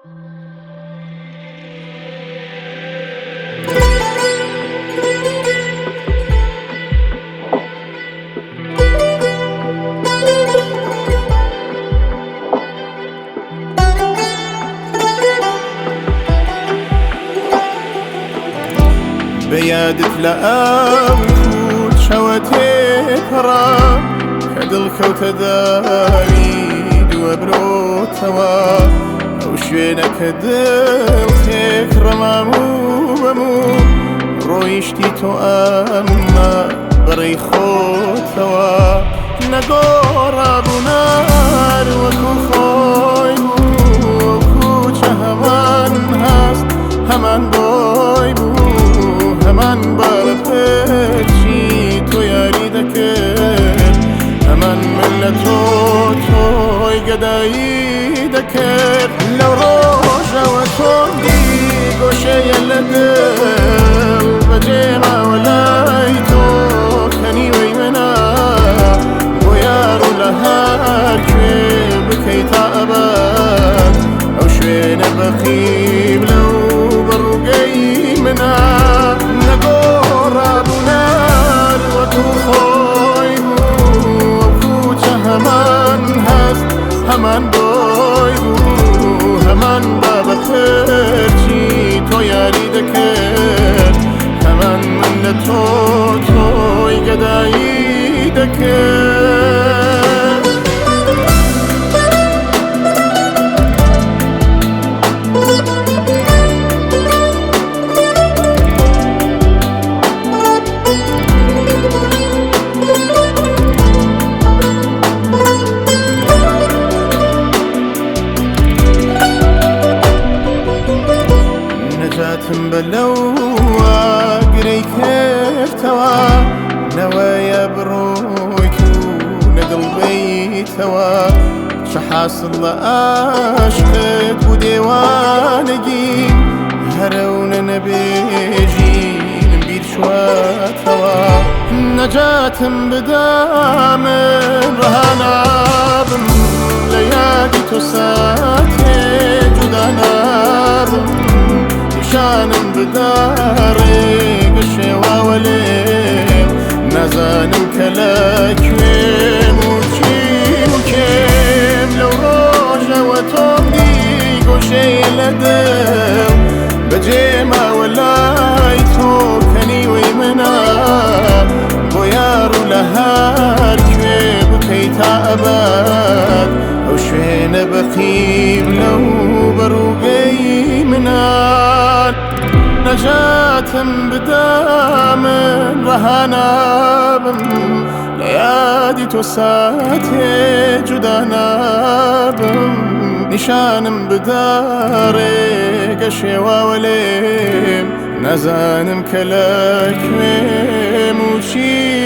بە یادت لە ئەو کوچەوە تێپەڕا کە دڵ کەوتە داوی دووە برۆتەوە ئەو شوێنە کە دڵ تێک ڕەمام و بەموو ڕۆیشتی تۆ ئەمما بەڕێی خۆتەوە نەگۆڕا بوو نار وەکو خۆی بوو کوچە هەمان هەست هەمان بۆی بوو هەمان باڵە پرچی تۆ یاری دەکرد هەمان من لە تۆ تۆی گەدایی دەکرد لەو ڕۆژەوە تۆم دی گۆشەیە لە دڵ بەجێ ماوە لای تۆ کەنیوەی منە بۆ یار و لە هەر کوێ بکەی تا ئەبەد ئەو شوێنە بە قیبلە و بە ڕووگەی منە نەگۆڕا بوو نار وەکو خۆی بوو ئەو کوچە هەمان هەست هەمان بۆی بوو هەمان بابە پرچی تۆ یاری دەکرد هەمان من لە تۆ تۆی گەدایی دەکرد. نەجاتم بە لەو ئاگرەی کردتەوە نەوەیە بڕۆیت و نەدڵ بەیتەوە چ حاصل لە ئاشقت بوو دێوانەگیم هەرەونە نەبێژینم بیر چوەتەوە نەجاتم بدە من ڕەها نابم لە یادی تۆ ساتێ جودا نابم نیشانم بدە ڕێگە شێواوە لێم نازانم کە لە کوێم و چیم و کێم لەو ڕۆژەوە تۆم دی گۆشەیە لە دڵ بەجێ ماوە لای تۆ کەنیوەی منە بۆ یار و لە هەر کوێ بکەی تا ئەبەد ئەو شوێنە بە قیبلە و بە ڕووگەی منە نەجاتم بدە من ڕەها نابم لە یادی تۆ ساتێ جودا نابم نیشانم بدە ڕێگە شێواوە لێم نازانم کە لە کوێم و چیم.